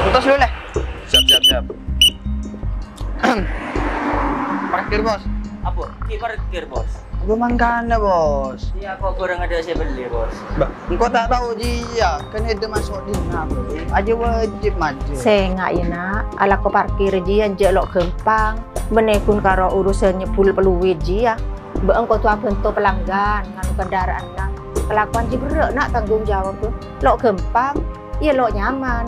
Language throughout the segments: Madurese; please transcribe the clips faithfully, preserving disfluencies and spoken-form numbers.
Tos dulu, lè. Siap, siap, siap. Parkir, Bos. Apa? Ki parkir, Bos. Apa mangkana, Bos? Iyâ, kok bârâng adâ' sè bellè, Bos. Bâh, engko' ta' tao jiyâ, kan èdâ maso' dinna', Bos. Ajjhâ wajib majâr. Sènga', yâ, Na'. Alako parkir jiyâ, jhâ' lo' ghâmpang. Bânnè ghun karo urusan nyebbhul peluit jiyâ. Bâ'na kodhu abhânto pelanggan, nganu kendaraan, Na'. Kalakowan jiyâ berrâ', Na', tanggung jawab. Lo' ghâmpang, iyâ lo' nyaman.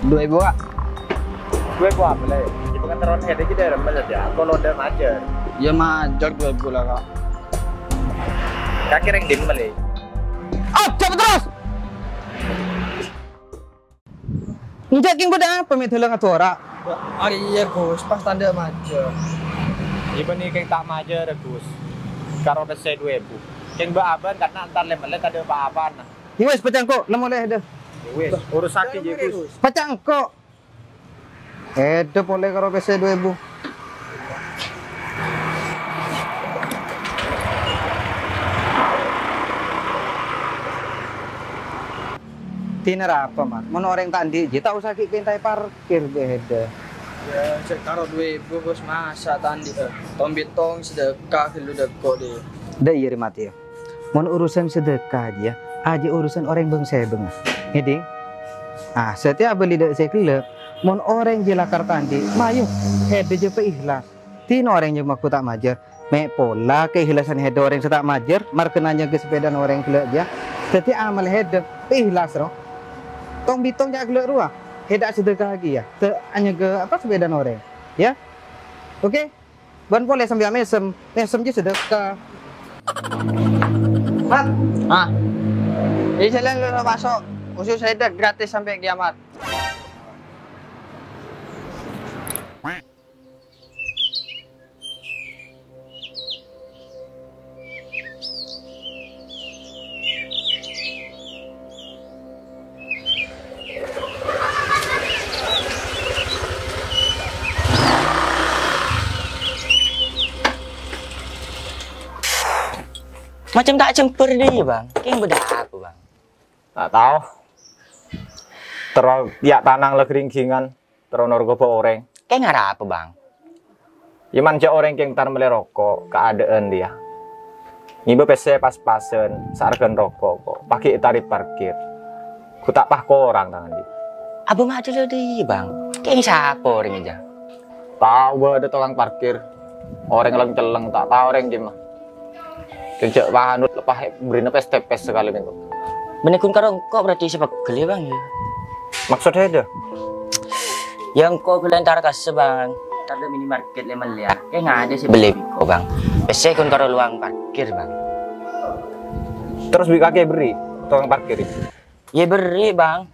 Dua èbu, Kak. Dua èbu apa, Lè? Di pengantaran head aja deh, rembes aja. Kalau udah majâr. Iyâ, majâr dua èbu lah, Kak. Kaki reng dim, Lè. Oh, cepet terus! Enjâ', kèng bâdâ apa mè' dâlâng adhâra'? Arèya, Gus, pas tandhâ majâr. Iyâ bânnè kèng ta' majâr, Gus. Karo pèssè dua èbu. Kèng bâ' abâ'na karna entar lè-mellè tadâ' pa-apana. Wis, pacangko', la molè dâ. Wis, urusaghi, Gus. Pacangko'. Èdâ polè karo pèssè dua èbu. Dinah arapa, Mat? Mon orèng ta' andi' jiyâ, ta' osa ghi' pèntaè parkir bhâi èdâ. Iyâ, cè' karo dua èbu, Bos, masa ta' andi', eh, tong-bitong sedekah ghâllu dâ' ko' dhi. Dâ' iyâ rè, Mat, yâ. Mon urusan sedekah jiyâ, ajjhâ urusan orèng bâng-sèbângnga. Ngèdhing? Ah, satèya abâli dâ' sè ghellâ'. Mon orèng jiyâ lakar ta' andi', mayu, èdâ jiyâ paihlas. Dinah orèng jiyâ makkè ta' majâr. Mè' pola kaihlasan èdâ orèng sè ta' majâr, marghâna nyangghâ sapèdana orèng ghellâ' jiyâ. Dâddhi amal èdâ, paihlas, ro. Tong-bitong jhâ' ghellâ' rowa. Èdâ sedekah ghi, yâ. Ta' anyangghâ apa sapèdana orèng. Yâ? Oke? Bân polè sampèyan mèsem, mèsem jiyâ sedekah. Mat. Ah. Di jalan lu maso', khusus saya gratis sampai kiamat. Macem ta' jembhur dhi, Bang. Kèng bâdâ apa, Bang? Ta' tao. Terro ya' tanang la gringghingan. Terro noro' ghâbây orèng. Kèng arapa, Bang? Yâ, man jhâ' orèng kèng tar mellè roko', kaadâ'ân rèya. Ngibâ pèssè pas-pasan, saarghâna roko' ko', paghi' ètarè parkir. Ghu ta' pas korang tang andi'. Abâ' ma' dâlâ dhi, Bang? Kèng sapa orèng jiyâ? Tao bâdâ tokang parkir. Orèng lèng-cellèng, ta' tao orèng dimma. Kèng jhâ' panu lepas bherri'na pès-tèpès sakalè mèngko. Bânnè ghun karo engko' berarti sè pegghel yâ, Bang, yâ? Maksod sèdâ? Yâ, engko' ghulâ entar kassa, Bang. Entar dâ' minimarket lè-mellèya. Kèng adâ' sè bellè bi' engko', Bang. Pèssè ghun karo lowang parkir, Bang. Terros bi' kakè berri' tokang parkir? Yâ, berri', Bang.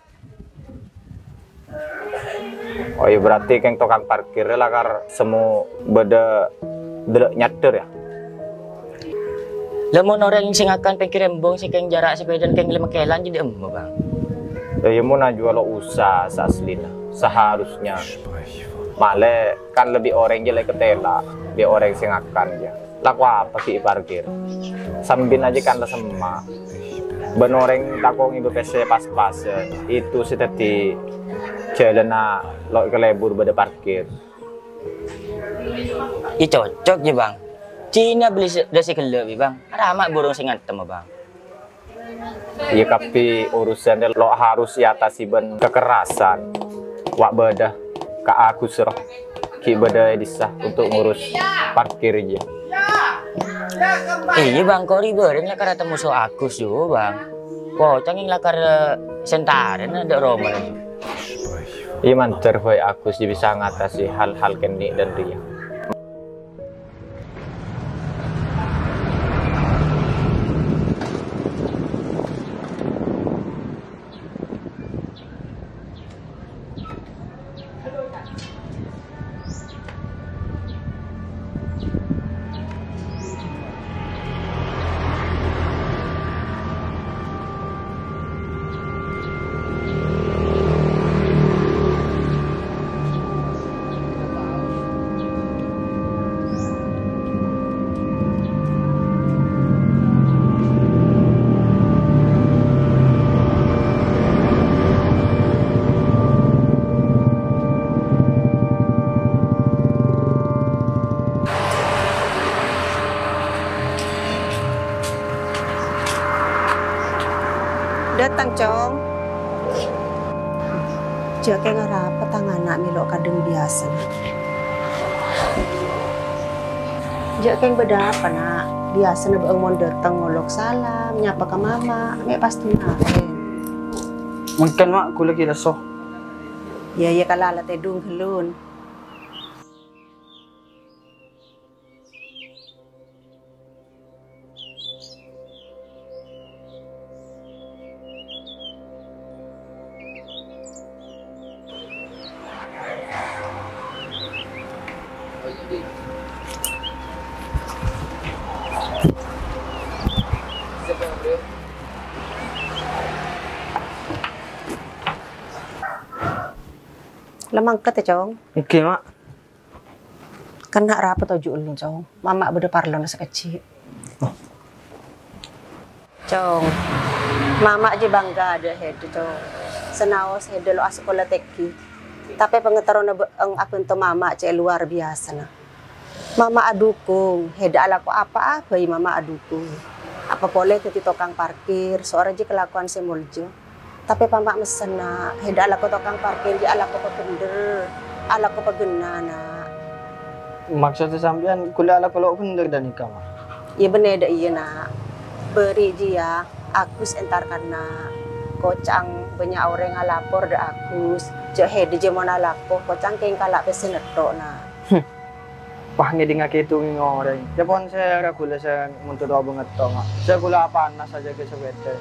Oh, yâ, berarti kèng tokang parkir lakar semmo bâdâ dâlâ' nyadâr, yâ? La, mon orèng sè ngakan pèngkèr embong sè kèng jhârâ' sapèdâna kèng lèma kèlan jiyâ dimma, Bang? Yâ, mon ajuwâl lo' usa saaslina, saharusnya. Malè kan lebbi orèng jiyâ la èkatèla, bi' orèng sè ngakan, yâ. Lako apa ghi' èparkir? Sambina jiyâ kan la semma'. Bân orèng tako' ngibâ pèssè pas-pasan, itu sè dhâddhi jhâlânna lo' èkalèbur bâdâ parkir. Yâ cocok jiyâ, Bang. Dinah bellè sè, dâ' sè ghellâ' bi', Bang. Arapa ma' bhurung sè ngantem, Bang. Iyâ, kabbhi urusan lo' harus èatasi bân kekerasan. Wa' bâdâ ka Agus, ro. Ghi' bâdâ è dissa untuk ngurus parkir jiyâ. Iyâ, Bang, kori bhâreng lakar atemmo so Agus jiyâ, Bang. Koca'na lakar, eh, sentarana dâ' romana jiyâ. Iyâ, mandhâr bhâi Agus jiyâ bisa ngatasi hal-hal kènè' dân rèya. Dâteng, Cong. Jhâ' kèng arapa tang ana' mèlo kadhâng biyasana? Jhâ' kèng bâdâ apa, Na'? Biyasana bâ'eng mon dâteng ngolok salam, nyapa ka Mama, mè' pas dhunarèn. Mangkèn, Ma', ghulâ ghi' lesso. Iyâ, iyâ, kala la tèdung ghâllu. La mangkat, yâ, Cong. Èngghi, Ma'. Kèng arapa toju' ellèng, Cong? Mama bâdâ parlona sakejjhi'. Cong, Mama jiyâ bangga adâ' Hèdâ, Cong. Sanaos Hèdâ lo' asakola tèngghi. Tapè pangaterrona bâ'eng abhânto Mama cè' lowar biyasana. Mama adukung, Hèdâ alako apa'a bhâi Mama adukung. Apa polè dhâddhi tokang parkir, sowarè jiyâ kalakowan sè molja. Tapè Mama messen, Na', Hèdâ alako tokang parkir jiyâ alako pabhendher, alako paghenna, Na'. Maksodda sampèyan ghulâ alako lo' bhendher ghânèka, Ma'? Iyâ, bânnè dâ' iyâ, Na'. Bâri' jiyâ, Agus entar kana'. Koca'na bânnya' orèng alapor dâ' Agus. Jhâ' Hèdâ jiyâ mon alako, koca'na kèng kala' pèssè nètto', Na'. Wah, ngèdingngaghi dungèng orèng. Yâ pon sèra ghulâ sè mondhut obângnga tèngnga. Sè ghulâ apanas ajâgâ sapèda.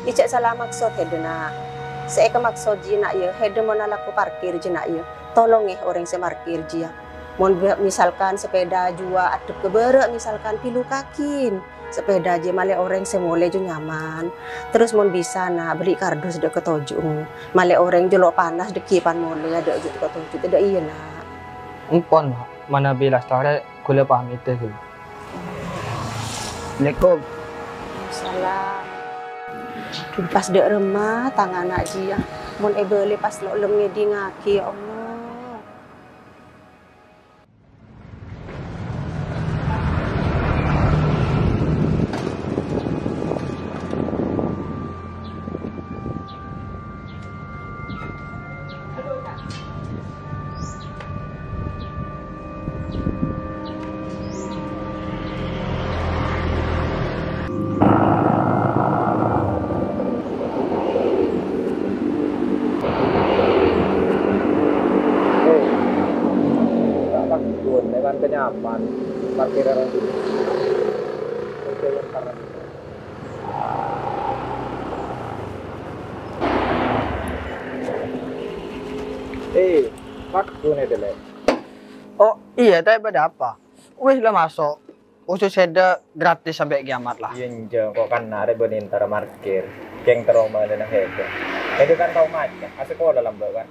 Iyâ jhâ' sala maksod Hèdâ, Na'. Sè èkamaksod jiyâ, Na', yâ, Hèdâ mon alako parkir jiyâ, Na', yâ. Tolongè orèng sè markir jiyâ. Mon bi-, misalkan sapèda jiyâ addhep ka bârâ', misalkan, pilu kaghin. Sapèda jiyâ malè orèng sè molè jiyâ nyaman. Terros mon bisa, Na', bâli' kardus dâ' ka toju'. Malè orèng jiyâ lo' panas dâgghi' pan molè dâ' ka toju', tadâ' iyâ, Na'. Empon, manabi lastarè ghulâ pamit, ghulâ. Assalamualaikum. Waalaikumsalam. Dhu, pas dâ' remma tang ana' jiyâ. Mon èbâli pas lo' lem ngèdingngaghi, ya Allah. Eh, tak paggun, dengan kenyapan, parkiran dulu. Oke, yang karena Eh, paggun ya, Dele. Oh, iyâ, tapè bâdâ apa? Wis la maso'. Usus Hèdâ gratis sampè' kiamat la. Iyâ, enjâ', kok kan arè bânnè entara markir. Kèng terro malèna Hèdâ. Hèdâ kan tao macet, asakola lambâ' kan?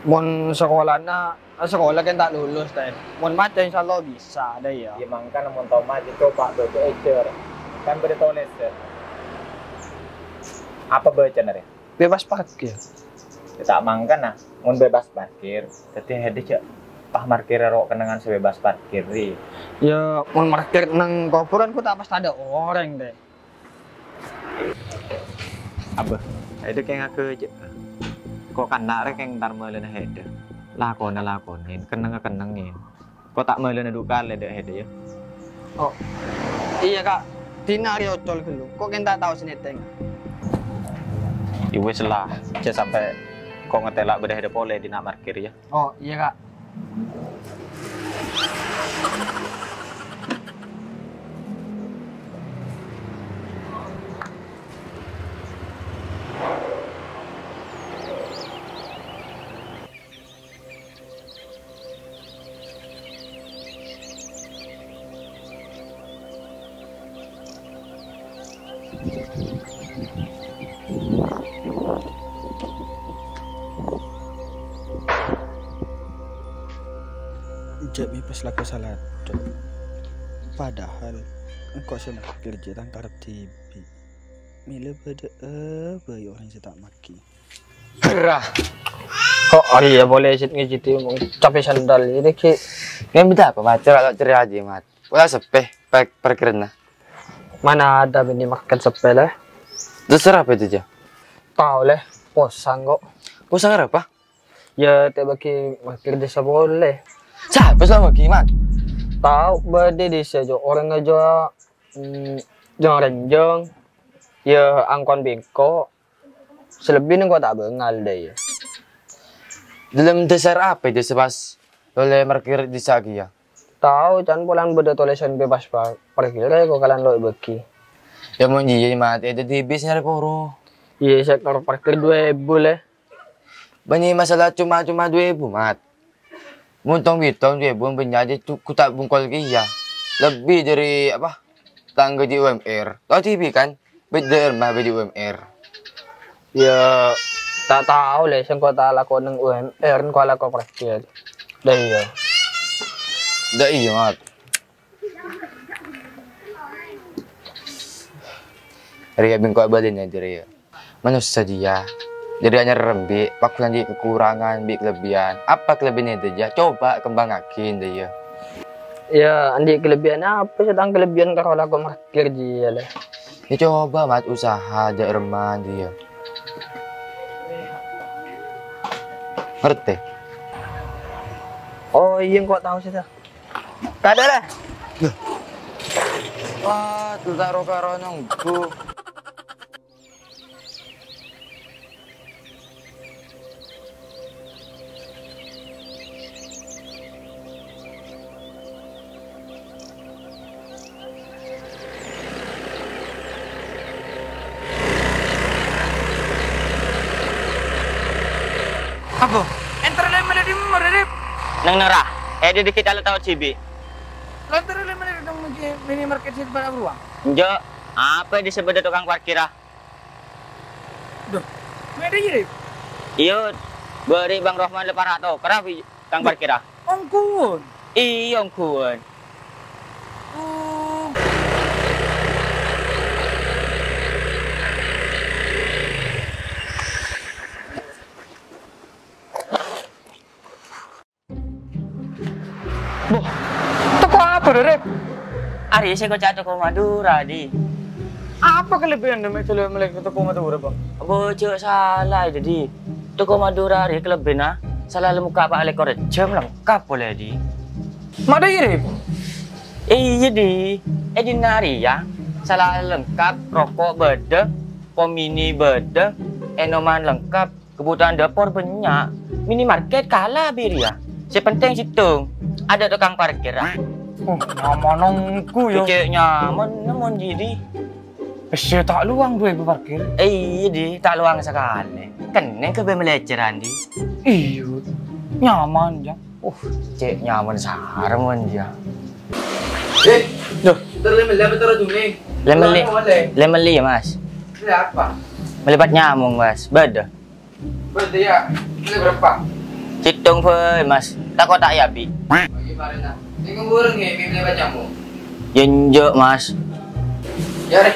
Mon sakolana, sakola kèng ta' lulus, Tè. Mon macet, insyaallah bisa, dâ' iyâ. Iyâ, mangkana mon tao macet, coba bâca èjâr. Kan bâdâ tolèsan. Apa bâcana rè? Bebas parkir. Yâ, ta' mangkana, mon bebas parkir, dhâddhi Hèdâ jhâ' pas markir ro' kennengngan sè bebas parkir, rè. Yâ, mon markir neng kobhurân, kok ta' pas tadâ' orèng, Tè. Abâ, Hèdâ kèng agâjâ. Kok kanna' rè kèng entar malèna Hèdâ. Lakona lakonè, kennengnga kennengngè. Kok ta' malèna dhu kalè dâ' Hèdâ, yâ? Oh, iyâ, Ka'. Dina arè ocol ghâllu. Kok kèng ta' tao sè nètèng? Yâ wis la, jhâ' sampè' kok ngatèla' bâdâ Hèdâ polè dina markir, yâ. Oh, iyâ, Ka'. Jhâ' mè' pas lako salat, Cok. Padahal engko' sè markir jhâ' tang karep dhibi'. Mèla bâdâ'â bhâi orèng sè ta' markir. Gerrah. Kok arè yâ polè sè ngèjhidhi omong capè sandal ini ki. Ngèmbhidhâ apa maca kalau ceria aja, Mat? Pola seppè, pek perkerna. Mana ada minimarket seppè, lè? Dâsar apa itu, Jâ? Tao, Lè. Posang, kok. Posang arapa? Yâ, ta' bâgi parkir dâssa polè. Sapa sè la bâgi, Mat? Tao, bâdâ dâssa, Jo. Orèng ajâ, mm, jâng-rènjâng. Yâ, angkon bengko. Sè lebbi nèng kota bângal, dâ' iyâ. Dâlem dâsar apa dâssa pas ollè parkir dâssa kèya? Tao, can polana bâdâ tolèsan bebas pa-, parkir, kok kalan lo' èbâgi. Yâ, mon jiyâ, Mat, è dâddhi bis nyarè poro. Iyâ, sektor parkir dua èbu, Lè. Bânnè masalah coma-coma dua èbu, Mat. Mon tong-bintong dua èbu bânnya' jâ' cu-, gu ta' bungkol kèya. Lebbi dâri, apa, tang ghâji U M R. Tao dhibi', kan? Bâdâ rèmma ghâji U M R. Yâ, ta' tao, Lè, sèngko' ta' alako nèng U M R, ko alako parkir. Dâ' iyâ. Dâ' iyâ, Mat. Rèya bengko abâlina, dâ' rèya. Manossa jiyâ. Dâri anyar rembi', paghun andi' kakorangan bi' kalebbiyân. Apa kalebbiyânna dâ' iyâ? Coba kembangngaghi, dâ' iyâ. Yâ, andi' kalebbiyân apa sè tang kalebbiyân karo alako parkir jiyâ, Lè? Yâ, coba, Mat, usaha jâ' remman jiyâ. Ngartè? Oh, iyâ, engko' tao sih, ta. Kadâ, Lè. Wah, tu taro karo nunggu. Apa? Èntar lè mellè dimma, Rip? Neng nèra, è dâddhi kita la tao jibi. Èntar lè mellè neng minimarket sè para beruang. Enjâ', apa disebut tokang parkir, ah? Duh, mèdhâ iyâ, Rip? Iyâ, bâri' Bang Rohman la para' tokara bi' tang parkirra. Ongghuwân? Iyâ, ongghuwân. Oh. Boh, toko apa, Rip? Arèya sè koca' toko Madhurâ, Di. Apa kalebbiyânna mè' dhuli mellè ka toko Madhurâ, Bang? Boh, jhâ' sala, Di. Toko Madhurâ arèya kalebbiyânna saellana mokka' pa' lèkor jam lengkap polè, Di. Madâ iyâ, Rip? Iyâ, Di. È dinna' arèya saellana lengkap, roko' bâdâ, pom mini bâdâ, ènoman lengkap. Kebutuhan dapur bânnya', minimarket kala bi' rèya. Sè pentèng sèttong, adâ' tokang parkirra. Oh, nyaman ongghu, yâ. Cè' nyaman, mon jiyâ, Di. Pèssè ta' lowang dua èbu parkir. Iyâ, Di, ta' lowang sakalè. Kennèng ka bân mèlècèran, Di. Iyâ, nyaman, jâ. Uh, cè' nyaman sarè, mon, jâ. Eh, Duh. Entar lè mellè apa tara dunè? Lè mellè. Apa lè? Lè mellè, yâ, Mas. Lè apa? Mellè pat nyamong, Mas. Bâdâ. Bâdâ, yâ. Mellè bârâmpa? Sèttong bhâi, Mas. Tako' ta' èabi'. Bâgi parèna. Sèngko' bhurung, yâ, mellè pat nyamong. Yâ enjâ', Mas. Yâ, rè.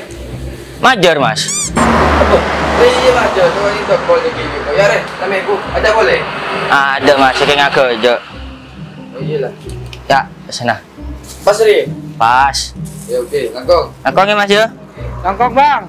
Majâr, Mas. Aduh, rè, iyâ, majâr. Coba ini tokol lagi gitu. Yâ, rè. Samè, Bu. Adâ' polè? Adâ', Mas. Sè kèng agâjâ. Oh, iyâ, la. Yâ, sana. Pas, rè? Pas. Yâ, oke. Langkong. Langkong, yâ, Mas, yâ? Langkong, Bang.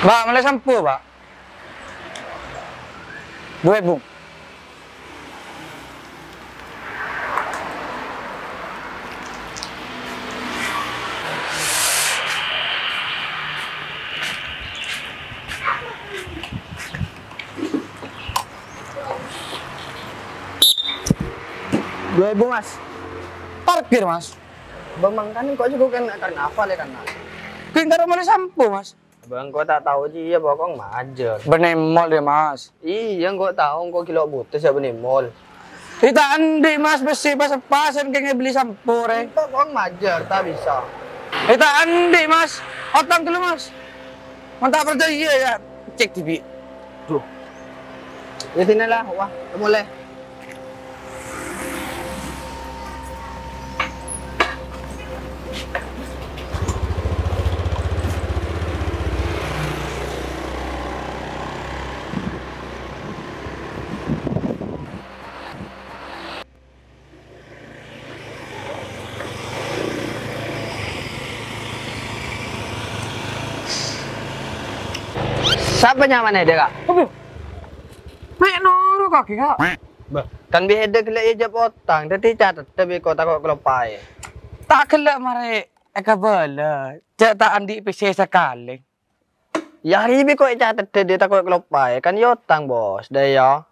Pak, mellè sampo, Pak. Dua èbu. Dua èbu, Mas. Parkir, Mas. Bang, mangkana kok cukup kan karena apa, lè, kan, Mas? Kèng karo mellè sampo, Mas. Bang, kok ta' tao jiyâ, bokong majâr. Bânnè mall, yâ, Mas. Iyâ, engko' tao, engko' ghi' lo' bhuto sè bânnè mall. È, ta' andi', Mas, bessè pas-pasan kèng èbelli sampor, è. Kok majâr, ta' bisa. È, ta' andi', Mas. Otang ghâllu, Mas. Mon ta' parcajâ, yâ, cèk dhibi'. Duh. Yâ, sini lah, wah, molè. Sapa nyamana, Dek, Kak? Aduh. Mè' noro' kakè, Kak. Bâh, kan bi' Heda ghellâ' èjâb otang, dhâddhi catet bi' ko tako' kaloppaè. Ta' ghellâ' marè èkabâlâ, jhâ' ta' andi' pèssè sakalè. Yâ, arè bi' ko ècatet dhâddhi tako' kaloppaè, kan yâ otang, Bos, dâ' iyâ.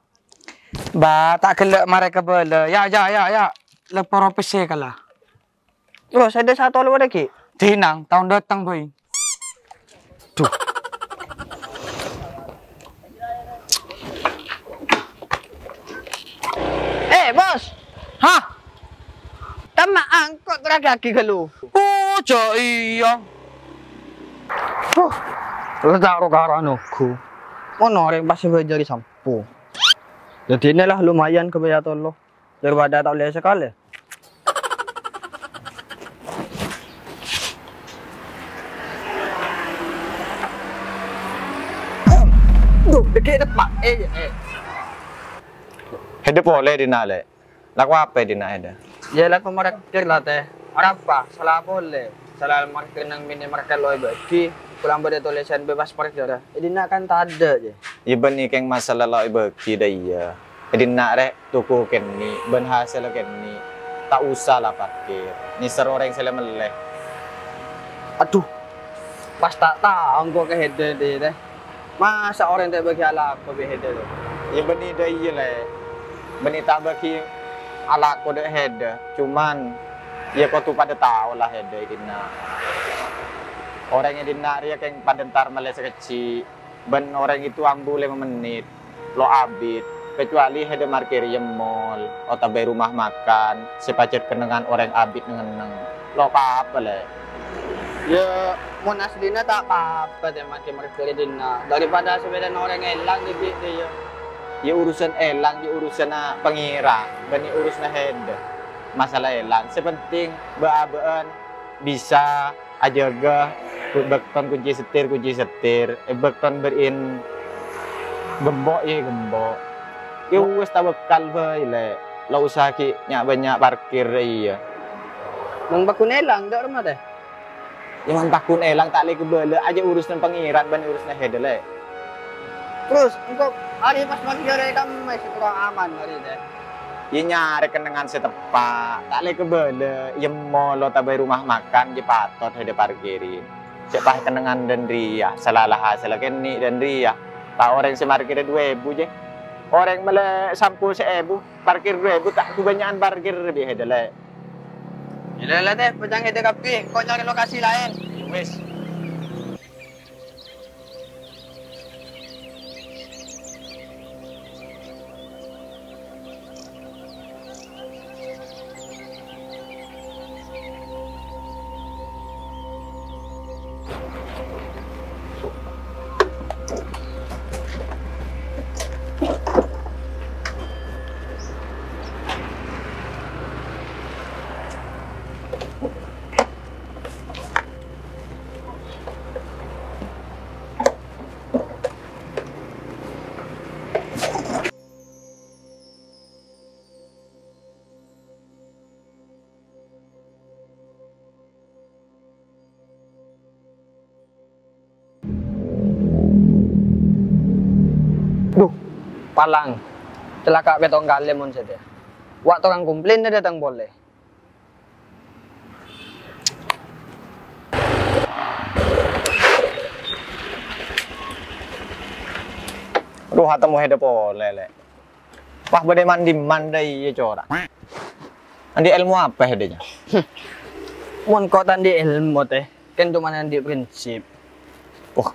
Bâh, ta' ghellâ' marè èkabâlâ. Yâ, yâ, yâ, yâ. Lèporo pèssè kala. Bos, Heda sato lo' dâggi'. Dinang, taon dâteng bhâi. Duh. Eh, Bos. Hah? Temma angko' teragagi ghâllu. Oh, jhâ' iyâ. Huh, lè ta' ro karana ghu. Mon orèng pas bâjâri sampo. Dhâddhi inilah lumayan kebaya tolo. Daripada ta' ollè sakalè. Duh, dâggi' teppa'. Eh, eh. Heda polè dinna', Lè'. Lako apa dinna', Heda? Yâ, lako markir la, Tè. Arapa? Sala polè. Sala markir nang minimarket lo' èbâgi. Polana bâdâ tolèsan bebas parkir. È dinna' kan tadâ', jâ. Yâ, bânnè kèng masalah lo' èbâgi dâ' iyâ. È dinna' rè toko kènè' bân hasèlla kènè'. Ta' osa la parkir. Nèser orèng sè lè-mellè. Adhu, pas ta' tao engko' ka Heda, Tè. Masa' orèng ta' èbâgi alako bi' Heda, Tè? Yâ, bânnè dâ' iyâ, Lè'. Bânnè ta' bâgi alako dâ' Heda. Cuman, yâ kodhu padâ tao la Heda è dinna'. Orèng è dinna' rèya kèng padâ entar mellè sakejjhi'. Bân orèng itu ambu lèma mennit, lo' abit, kecuali Heda markir è mall otabâ è rumah makan sè pajhât kennengngan orèng abit neng-enneng. Lo' pa-apa, Lè'. Yâ, mon aslina ta' pa-apa, Tè, markir-markir è dinna', daripada sapèdana orèng èlang dhibi', Tè, yâ. Yâ, urusan èlang, yâ, urusanna Pangèran, bânnè urusanna Heda. Masalah èlang, sè penting bâ'-abâ'ân bisa ajâgâ, bâkton kunci setir, kunci setir, è bâkton berri'in gembok, yâ gembok. Yâ wis, tawakkal bhâi, Lè'. La osa ghi' nya'-bânnya' parkir, iyâ. Mon paggun èlang, dâ' remma, Tè? Yâ, mon paggun èlang, ta' lè kabâlâ, ajâ urusanna Pangèran bân urusanna Heda, Lè'. Terros, engko' arè pas maghrib arè Kamis, terro aman arè, Tè? Yâ, nyarè kennengngan sè teppa', ta' lè kabâlâ, yâ mall otabâ è rumah makan, yâ patot Heda parkèrè. Cè' pas kennengngan dân rèya, sala la hasèlla kènè' dân rèya. Pa' orèng sè markir du èbu, jâ. Orèng mellè sampo saèbu, parkir du èbu, ta' kabânnya'an parkir bi' Heda, Lè'. Yâ la, la, Tè, pajhâng Heda kabbhi, engko' nyarè lokasi laèn. Yâ wis. Duh, palang. Calaka' pèttong kalè mon sè tèya. Wa' tokang komplain dâteng polè. Duh, atemmo Heda polè, Lè'. Wah, bâdâ man-dimman dâ' iyâ cora'. Andi' èlmo apa Heda, jâ? Mon ko' ta' andi' èlmo, Tè, kan coma andi' prinsip. Wah.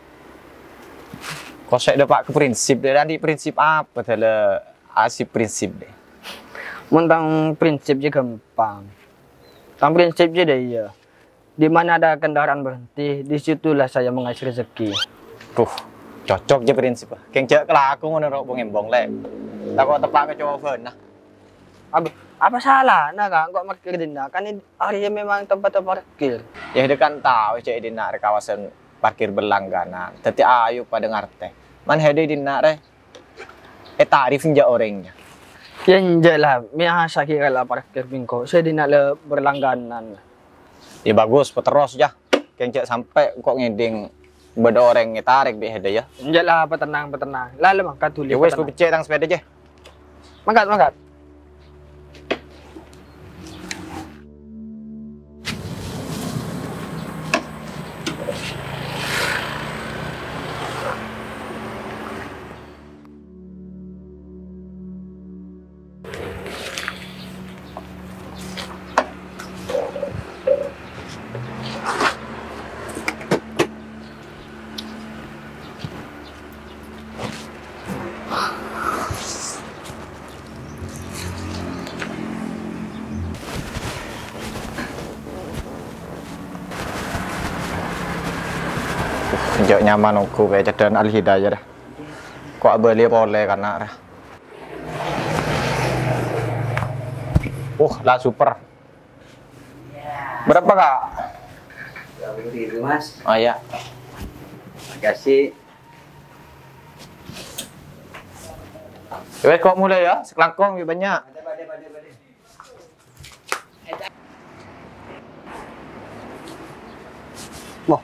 Ko' sè dâpa' ka prinsip, Dè. Andi' prinsip apa, dâlâ asip prinsip, Dè? Mon tang prinsip jâ ghâmpang. Tang prinsip jâ dâ' iyâ. Di mana ada kendaraan berhenti, di situlah saya mengais rezeki. Duh, cocok jâ prinsip. Kèng jhâ' kalakowan ngono ro' bong-embong, Lè'. Tako' teppa' ka cobâna. Ab-, apa salana, Kak? Engko' parkir dinna'? Kan i-, arèya memang tempat parkir. Yâ, dâ' kan tao jâ' è dinna' rè kawasan parkir berlangganan. Dhâddhi ayo padâ ngartè. Man hèdâ è dinna' rè ètarèf enjâ' orèngnga. Yâ, enjâ' la, mè' asakèra la parkir bi' engko'. Sè dinna' la berlangganan. Yâ, bagus, paterros, jâ. Kèng jhâ' sampè' engko' ngèdhing bâdâ orèng ètarèk bi' hèdâ, yâ. Enjâ' la, patennang, patennang. La, la, mangkat dhuli, yâ wes, patennang. Bâ' beccè' tang sepèda, jâ. Mangkat, mangkat. Enjâ' nyaman ongghu bhâi cèddhân Al Hidayah, rè. Ko' abâli polè kana', rè. Uh, la super. Berapa, Kak? Dua puluh ribu, Mas. Oh, iya. Makasih. Wes, ko' mulai, yâ, sakalangkong lebbi bânnya'. Wah.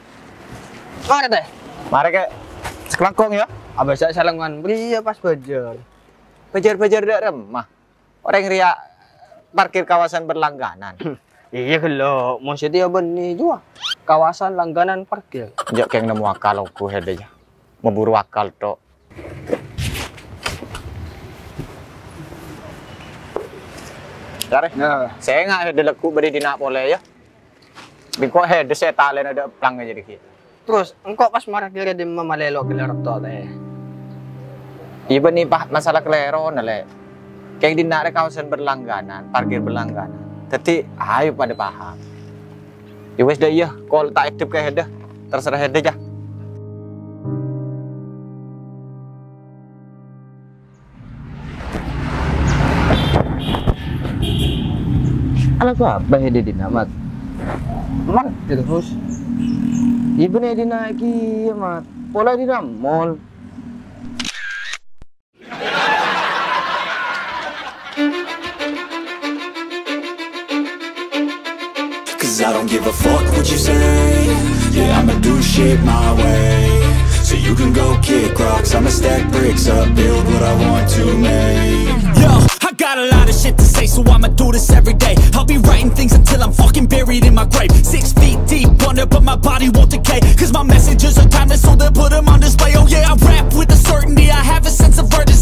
Marè, Tè. Marè, Kè. Sakalangkong, yâ. Abâ' sa-, salangkongan. Bâriyâ pas bâjâr. Bâjâr-bâjâr dâ' remma. Orèng rèya parkir kawasan berlangganan. Iyâ, ghellâ'. Maksudnya bânnè jiyâ. Kawasan langganan parkir. Jhâ' kèng nemmo akal ongghu hèdâ, jâ. Maburu akal, Tok. Yâ, rè. Yâ. Sènga' hèdâ lagghu' bâdâ è dinna' polè, yâ. Bi' engko' hèdâ sè talèna dâ' plang jârèya. Terros, engko' pas markir è dimma malè lo' kalèro, Tè? Iyâ, bânnè, Pa', masalah kalèrona, Lè'. Kèng dinna' rè kawasan berlangganan, parkir berlangganan. Dhâddhi, ayo padâ paham. Yâ wes, dâ' iyâ, ko' ta' èdhep ka hèdâ. Terserah hèdâ, jâ. Alako apa hèdâ è dinna', Mat? Mat, terros. Iyâ bânnè è dinna' kèya, Mat. Pola è dinna' mall. 'Cause I don't give a fuck what you say. Yeah, I'ma do shit my way. So you can go kick rocks, I'ma stack bricks up, build what I want to make. Yo, I got a lot of shit to say, so I'ma do this every day. I'll be writing things until I'm fucking buried in my grave. Six feet deep under, but my body won't decay. 'Cause my messages are timeless, so they'll put 'em on display. Oh yeah, I rap with a certainty, I have a sense of urgency.